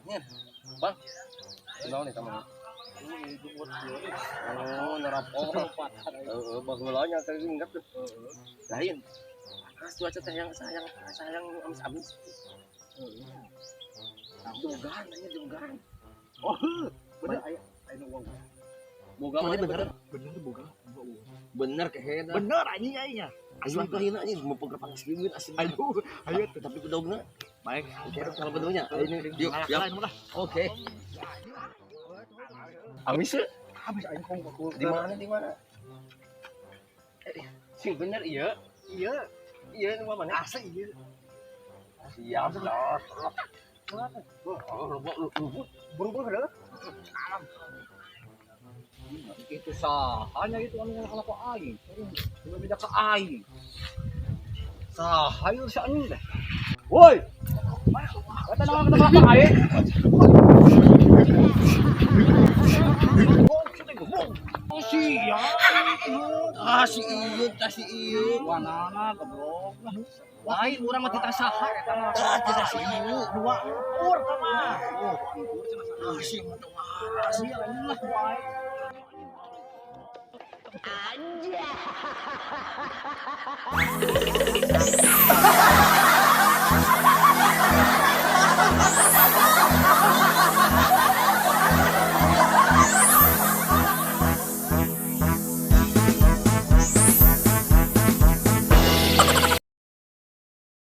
Nih, Bang. Kunaon eta mah? Oh, nerapol. Heeh, baheula nya teh inget tuh. Lain. Panas cuaca teh yang sayang sayang amis-amis. Dibogaan nya dibogaan. Oh, bener aya aya nu wau. Boga mana bener? Bener boga. Bener kehena. Bener anjing aing nya. Asli kahina anjing mau pegang panas geueun asli. Aduh, ayo tuh. Tapi bedogna Baik. oke kalau bedognya. Ini yuk, yuk. Oke. Amis ya? Habis aing kong aku. Di mana di mana? Eh, sing bener iya. Iya, Iya, nu mana? asli iya. Siap, los. Oh, lu lu Buru-buru ada. Itu sahanya itu anu ngalah ka aing. Belum beda ka aing. Saha ieu si anjing teh. Woi. Kata naon kata ka aing? Oh sia. Ah, si ieu, tah si ieu. Wanana goblok. Lain urang mah tita saha eta mah. Ah, tita si ieu. Dua ukur tah mah. Oh, angkur cenah saha. Ah, si mah teu waras. Sia lah wae. Anjay.